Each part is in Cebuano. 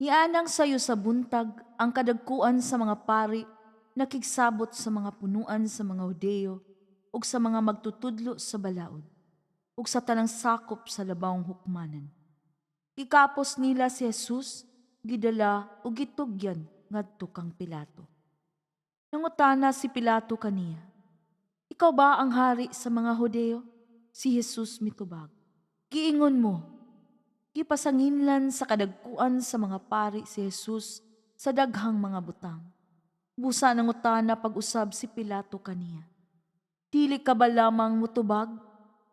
Nianang sayo sa buntag, ang kadagkuan sa mga pari nakigsabot sa mga punuan sa mga Hudeo ug sa mga magtutudlo sa balaod ug sa tanang sakop sa labawng hukmanan. Gikapos nila si Jesus, gidala ug gitugyan ngadto kang Pilato. Nangutana si Pilato kaniya, "Ikaw ba ang hari sa mga Hudeo?" Si Jesus mitubag, "Giingon mo." Gipasanginlan sa kadagkuan sa mga pari si Jesus sa daghang mga butang. Busa nangutana pag-usab si Pilato kaniya, "Dili ka ba lamang mutubag?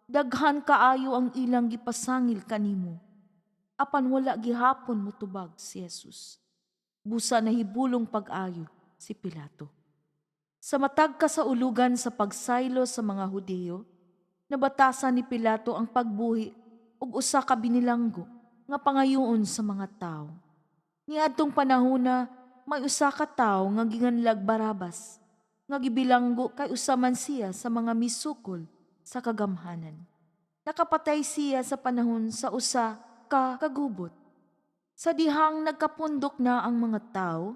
Daghan kaayo ang ilang gipasangil kanimo." Apan wala gihapon mutubag si Jesus. Busa nahibulong pag-ayo si Pilato. Sa matag kasaulugan sa pagsaylo sa mga Hudeo, nabatasan ni Pilato ang pagbuhi og usa ka binilanggo nga pangayoon sa mga tawo. Niadtong panahona, may usa ka tawo nga ginganlag Barabas, nga gibilanggo kay usa man siya sa mga misukol sa kagamhanan. Nakapatay siya sa panahon sa usa ka kagubot. Sa dihang nagkapundok na ang mga tawo,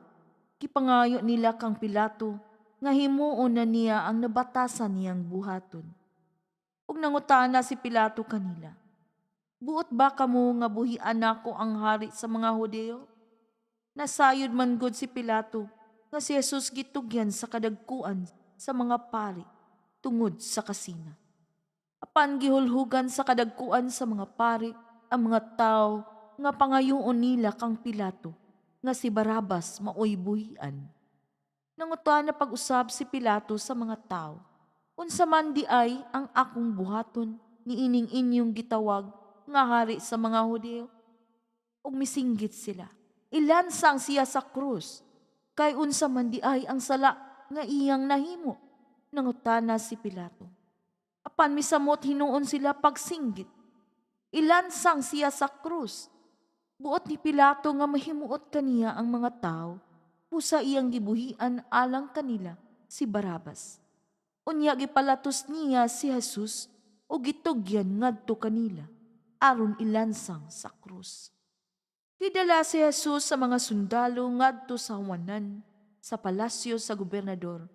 gipangayo nila kang Pilato nga himuon na niya ang nabatasan niyang buhaton. Ug nangutana si Pilato kanila, "Buot ba kamo nga buhian nako ang hari sa mga Hudeo?" Nasayod man gud si Pilato nga si Jesus gitugyan sa kadagkuan sa mga pari tungod sa kasina. Apan gihulhugan sa kadagkuan sa mga pari ang mga tawo nga pangayoon nila kang Pilato nga si Barabas maoy buhian. Nangutana pag-usab si Pilato sa mga tawo, "Unsa man diay ang akong buhaton niining inyong gitawag nga hari sa mga Hudeo?" Ug misinggit sila, "Ilansang siya sa krus. Kay unsa man diay ang sala nga iyang nahimo?" Nangutana si Pilato. Apan misamot hinuon sila pagsinggit, "Ilansang siya sa krus." Buot ni Pilato nga mahimuot kaniya ang mga tao, busa iyang gibuhian alang kanila si Barabas. Unya gipalatos niya si Jesus ug gitugyan ngadto kanila aron ilansang sa krus. Gidala si Jesus sa mga sundalo ngadto sa huwanan sa palasyo sa gobernador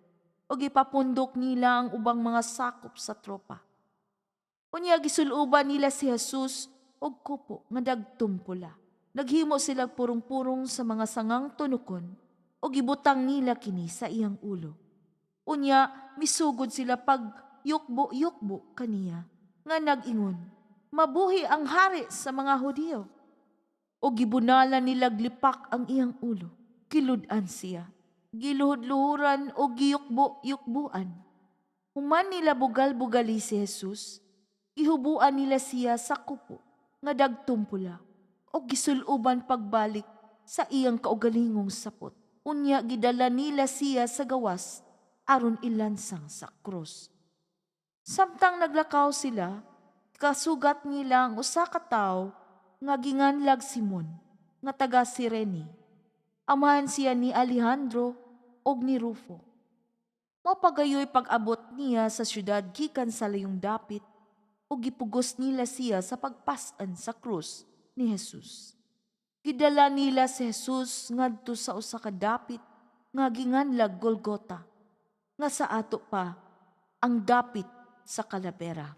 ug gipapundok nila ang ubang mga sakop sa tropa. Unya gisuluban nila si Jesus og kupo nga dagtom pula. Naghimo sila purong-purong sa mga sangang tunukon ug gibutang nila kini sa iyang ulo. Unya misugod sila pag yukbo-yukbo kaniya nga nag-ingon, "Mabuhi ang hari sa mga Hudiyo." O gibunalan nila lipak ang iyang ulo. Kilud-an siya. Giluhod-luhuran o giyukbo-yukbuan. Human nila bugal-bugali si Jesus, gihubuan nila siya sa kupo nga dagtom pula o gisuluban pagbalik sa iyang kaugalingong sapot. Unya gidala nila siya sa gawas aron ilansang sa krus. Samtang naglakaw sila, kasugat nila ang usa ka tawo nga ginganlag Simon nga taga Sirene. Amahan siya ni Alejandro ug ni Rufo. Mao pagayoy pag-abot niya sa syudad gikan sa layong dapit ug gipugos nila siya sa pagpas-an sa krus ni Jesus. Gidala nila si Jesus ngadto sa usa ka dapit nga ginganlag Golgota, nga sa ato pa ang Dapit sa Kalabera.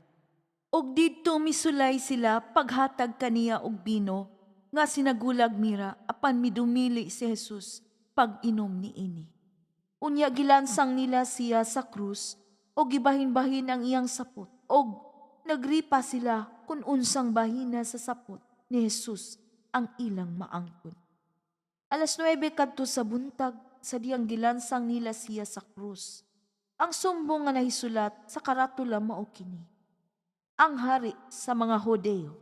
Ug didto misulay sila paghatag kaniya og bino nga sinagulag mira, apan midumili si Jesus pag-inom niini. Unya gilansang nila siya sa krus ug gibahin-bahin ang iyang sapot ug nagripa sila kung unsang bahina sa sapot ni Jesus ang ilang maangkon. 9:00 kadto sa buntag sa diyang gilansang nila siya sa krus. Ang sumbong nga nahisulat sa karatula mao kini: "Ang hari sa mga Hudeo."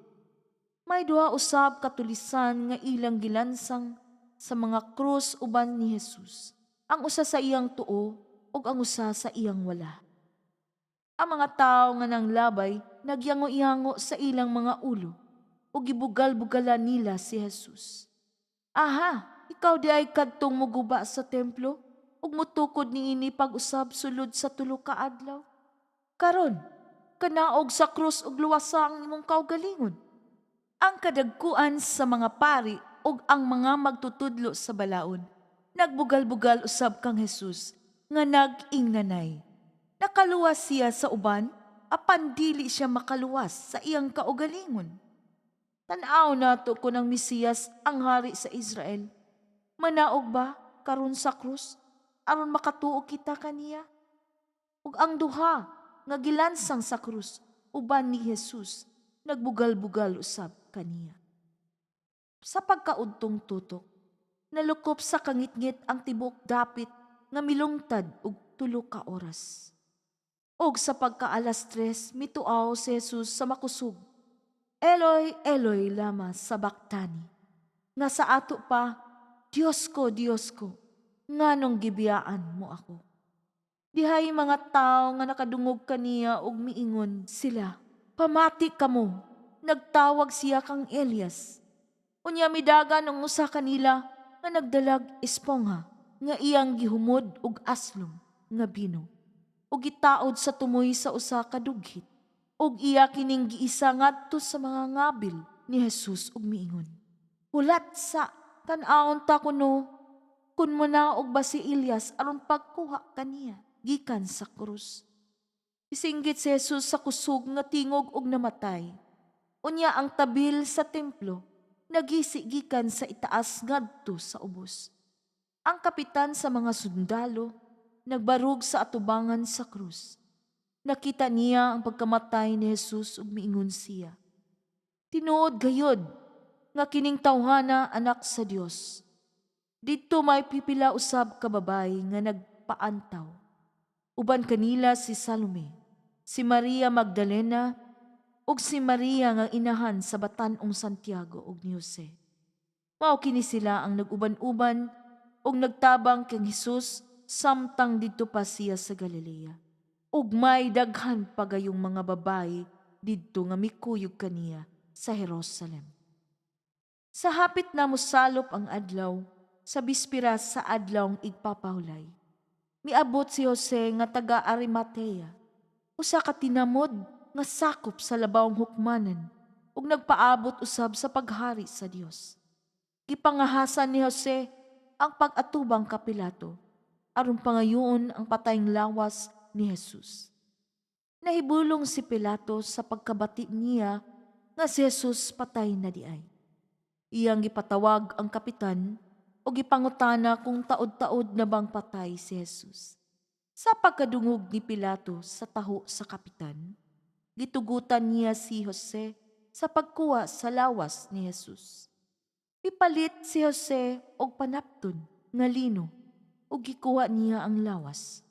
May duha usab ka tulisan nga ilang gilansang sa mga krus uban ni Jesus. Ang usa sa iyang tuo ug ang usa sa iyang wala. Ang mga tawo nga nanglabay nagyango-yango sa ilang mga ulo ug gibugal-bugalan nila si Jesus. "Aha, ikaw diay kadtong muguba sa templo ug mutukod niini pag-usab sulod sa 3 ka adlaw. Karon, kanaog sa krus ug luwasa ang imong kaugalingon." Ang kadagkuan sa mga pari ug ang mga magtutudlo sa balaod nagbugal-bugal usab kang Jesus nga nag-ingnanay. Nakaluwas siya sa uban, apan dili siya makaluwas sa iyang kaugalingon. Tan-aw nato kun ang Mesiyas, ang hari sa Israel. Manaog ba karon sa krus aron makatuo kita kaniya? Ug ang duha nga gilansang sa krus uban ni Jesus nagbugal-bugal usab kaniya. Sa pagkaudtong tutok, nalukop sa kangitngit ang tibuok dapit nga milungtad og 3 ka oras. Og sa pagka-alas 3, mituaw si Jesus sa makusog, "Eloi, Eloi, lama sabachthani?" Nga sa ato pa, "Diyos ko, Diyos ko, nganong gibiyaan mo ako?" Dihay mga tao nga nakadungog kaniya og miingon sila, "Pamati kamo, nagtawag siya kang Elias." Unya midagan ang usa kanila nga nagdalag espongha nga iyang gihumod og aslom nga bino ug gitaod sa tumoy sa usa ka dughit ug iya kining giisa ngadto sa mga ngabil ni Jesus ug miingon, "Hulat sa, tan-awon ta kuno kun monaog ba si Elias aron pagkuha kaniya gikan sa krus." Isinggit si Jesus sa kusog nga tingog ug namatay. Unya ang tabil sa templo nagisi gikan sa itaas ngadto sa ubos. Ang kapitan sa mga sundalo nagbarug sa atubangan sa krus. Nakita niya ang pagkamatay ni Jesus ug miingon siya, "Tinuod gayod nga kining tawhana anak sa Dios." Didto may pipila usab ka babayi nga nagpaantaw. Uban kanila si Salome, si Maria Magdalena, ug si Maria nga inahan sa batan-ong Santiago ug ni Jose. Mao kini sila ang nag-uban-uban ug nagtabang kang Hesus samtang didto pa siya sa Galilea. Ug may daghan pa gayong mga babayi didto nga mikuyog kaniya sa Jerusalem. Sa hapit na mosalop ang adlaw, sa bispiras sa Adlawng Igpapahulay, miabot si Jose nga taga Arimatea, usa ka tinamod nga sakop sa labawng hukmanan ug nagpaabot usab sa paghari sa Dios. Gipangahasan ni Jose ang pag-atubang ka Pilato aron pangayoon ang patayng lawas ni Jesus. Nahibulong si Pilato sa pagkabati niya nga si Jesus patay na diay. Iyang gipatawag ang kapitan ug gipangutana kung taod-taod na bang patay si Jesus. Sa pagkadungog ni Pilato sa taho sa kapitan, gitugutan niya si Jose sa pagkuha sa lawas ni Jesus. Mipalit si Jose og panapton nga lino ug gikuha niya ang lawas.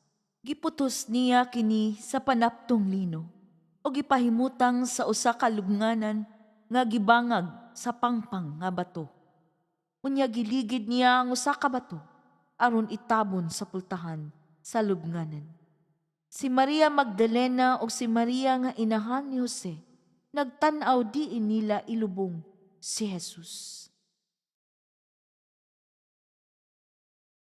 Giputos niya kini sa panaptong lino ug gipahimutang sa usa ka lubnganan nga gibangag sa pangpang nga bato. Unya giligid niya ang usa ka bato aron itabon sa pultahan sa lubnganan. Si Maria Magdalena ug si Maria nga inahan ni Jose nagtan-aw diin nila ilubong si Jesus.